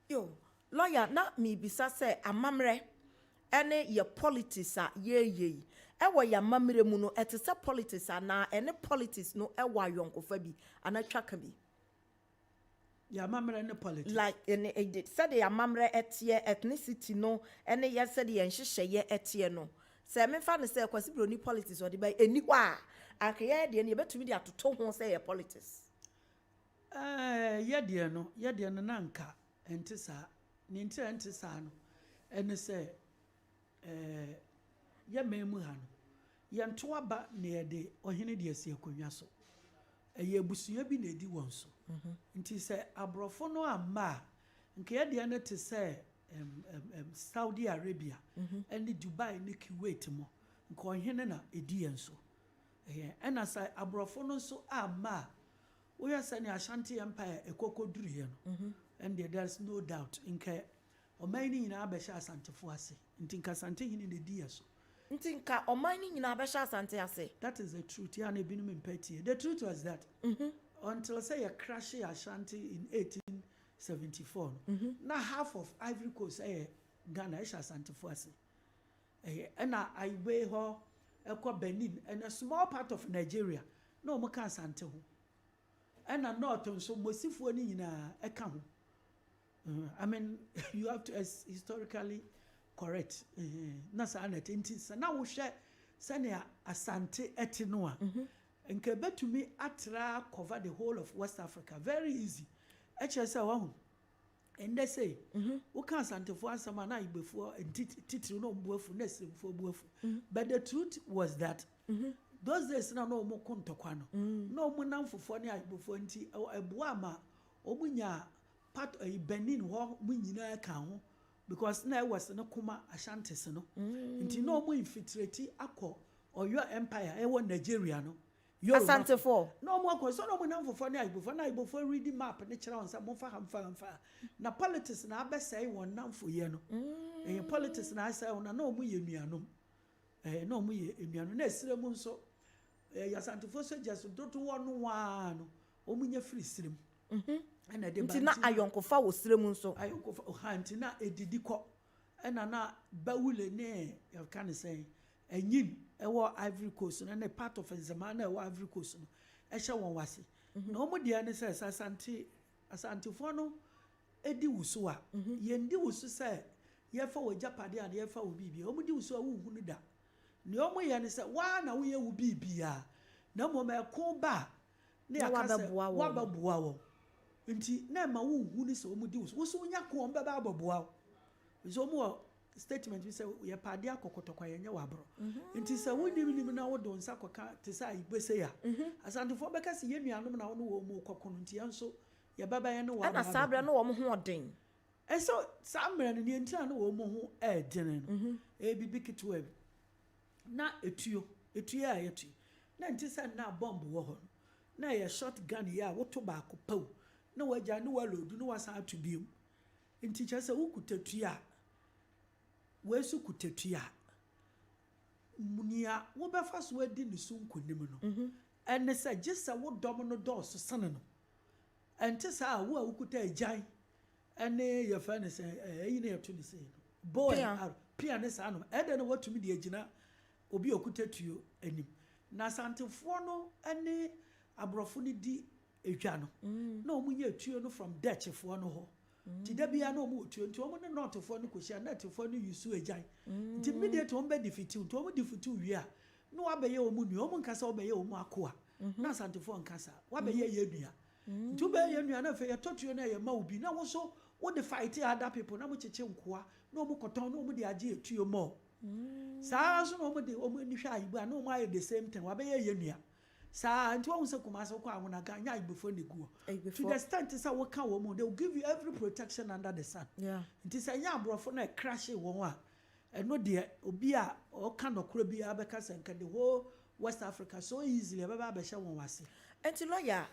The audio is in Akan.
Yo, lawyer, na miribisa sɛ amammerɛ ɛne yɛ politics a yɛyɛ yi, ɛwɔ yɛ amammerɛ mu no, ɛte sɛ politics anaa ɛne politics no ɛwɔ ayɔnkofa bi anaa twaka bi? Yɛ amammerɛ ne politics? Like ɛne ɛde sɛdeɛ amammerɛ ɛteɛ, ethnicity no ɛne yɛ sɛdeɛ yɛn nhyehyɛeɛ ɛteɛ no, sɛ mefa no sɛ Kwasi Broni politics ɔde bɛyɛ ɛni hɔ a, anka yɛyɛ deɛ no yɛbɛtumi de atoto ho sɛ yɛ politics? Yɛ deɛ no na nka ɛnte saa. Ne nti a ɛnte saa no ɛne sɛ yɛ man mu ha no, yɛnto aba na yɛde ɔhene de asi akonnwa so. Ɛyɛ abusua bi na ɛdi wɔn so. Nti sɛ aborɔfo no amma a, nka yɛ deɛ no te sɛ Saudi Arabia ɛne Dubai ne Kuwait mu, nka ɔhene na ɛdi yɛn so. Ɛyɛ ɛna sɛ aborɔfo no nso amma a, woyɛ sɛnea Ashanti Empire ɛkɔkɔ duruiɛ no, ɛndeɛ there is no doubt nka ɔman no nyinaa bɛhyɛ Asantefo ase. Nti nka Asantehene na ɛdi yɛ so. Nti nka ɔman no nyinaa bɛhyɛ Asante ase? That is the truth. Yɛ na ebinom mpɛ tie. The truth was that until sɛ yɛ crash Ashanti in 1874 no, na half of Ivory Coast ɛyɛ Ghana, ɛhyɛ Asantefo ase. Ɛyɛ ɛna Ayigbe hɔ ɛkɔ Benin and a small part of Nigeria na wɔn ka Asante ho. Ɛna north nso, Mosifoɔ no nyinaa ɛka ho. I mean, you have to as historically correct. Na saa na ɛte. Nti sɛ na wohwɛ sɛnea Asante ɛte no a, nka ebetumi atra cover the whole of West Africa very easy. Ɛkyerɛ sɛ wahu ɛndɛ sɛ woka Asantefoɔ asɛm a, na Ayigbefoɔ titiri na ɔmo bu afu, na Esiremfoɔ bu afu. But the truth was that those days na ɔmo ko ntɔkwa no, na ɔmo nam fofoɔ ne Ayigbefoɔ. Nti ɛboa ama ɔmo nya part ɛyi Benin hɔ mo nyinaa ka ho, because na ɛwɔ se ne kuma Ashantis no. Nti na ɔmo infiltrate akɔ Ɔyɔ Empire ɛwɔ Nigeria no. Yoruba. Asantefoɔ? Na ɔmo akɔ so na ɔmo nam fofoɔ ne Ayigbefoɔ, na Ayigbefoɔ read map ne kyerɛ wɔn sɛ momfa ha, mfa ha, mfa ha. Na politics na abɛsɛe wɔn namfoyɛ no. Ɛyɛ politics na asɛe wɔn. Na ɔmo yɛ nuanom. Na ɔmo yɛ nuanom. Na esire mu nso, ɛyɛ Asantefoɔ soldiers dodoɔ no waa no, ɔmo nyɛ firi sire mu ɛna ɛde ba. Nti na ayɔnkofa wɔ sire mu nso? Ayɔnkofa ɔha. Nti na edidi kɔ. Ɛna na Bawule ne yɛka ne sɛn ɛnyin ɛwɔ Ivory Coast no ne part of Nzema na ɛwɔ Ivory Coast no ɛhyɛ wɔn wase. Na wɔn deɛ ne sɛ Asantefoɔ no edi wusu a, yɛn di wusu sɛ yɛfa wɔ agyapadeɛ a yɛfa wɔ biribi. Wɔn di wusu a, wohu no da. Nea wɔn yɛ ne sɛ waa na woyɛ wo biribi na mmom ɛko ba a, ne Na yɛaka sɛ wabɛboa wɔn. Wabɛboa wɔn. Nti na ɛma wohu ne sɛ wɔn di wusu. Woso wonya ko, wɔn bɛba abɛboa wo. Nso wɔn wɔ statement bi sɛ yɛpɛ adeɛ akɔkɔtɔkwa, yɛnyɛ wɔ aborɔ. Nti sɛ wonim nim na wode wo nsa kɔka te sɛ Ayigbese a, Asantefoɔ bɛka sɛ yɛn nuanom na wo ne wɔn mu kɔko no, nti yɛn nso yɛbɛbɛyɛ ne wɔn. Ɛna saa berɛ no wɔn ho ɔden? Ɛsɛ saa mmerɛ no, deɛ ntina no wɔn mu ho ɛɛdene no, ɛyɛ biribi ketewa bi. Na etuo a yɛtu na nti sɛ nna bomb wɔ hɔ no, na ɛyɛ short gun yi a woto baako paw na wagya ne waload na wasan ato biom. Nti kyerɛ sɛ wokuta tuo a, wei nso kuta tuo a, nea wobɛfa so adi ne so nkonim no ɛne sɛ gye sɛ wo dɔm no dɔɔso sene no. Ɛnte saa a, wo a wokuta agyan ɛne yɛfrɛ no sɛ ɛyi ne yɛto ne sɛ no bow and Pea. arrow, pea ne saa no, ɛdɛ no watumi de agyina obi a okuta tuo anim. Na Asantefoɔ no ne aborɔfo no di edwa no, na wɔn nyɛ tuo no from Dutchfoɔ no hɔ. Nti da biara na wɔn wɔ tuo. Nti wɔn ne Northfoɔ no kɔhyia, Northfoɔ no use agyan. Nti immediately wɔn bɛ defeat. Nti wɔn defeat wie a, na wabɛyɛ wɔn nua. Wɔn nkasa, wɔbɛyɛ wɔn akoa. Na Asantefoɔ nkasa, wabɛyɛ yɛ nua. Nti wobɛyɛ yɛ nua na afei yɛtɔ tuo no a, yɛma wo bi na wo so wode fight other people na mo kyekye nkoa na wɔn kɔtɔn na wɔn de agye etuo mɔ. Saa nso na wɔn de wɔn ani hwɛ Ayibo a, na wɔn ayɛ the same thing, wabɛyɛ yɛ nua saa. Nti wɔn sɛ Kumase kɔ Awonaga nyɛ Ayibofoɔ na egu hɔ to the extent sɛ wɔka wɔn mu, they will give you every protection under the sun. Nti sɛ nyɛ aborɔfo na ɛkrahye wɔn a, ɛno deɛ obi a ɔka nɔkorɔ biara bɛka sɛ nka the whole West Africa so easily ɛbɛba abɛhyɛ wɔn ase. Nti lawyer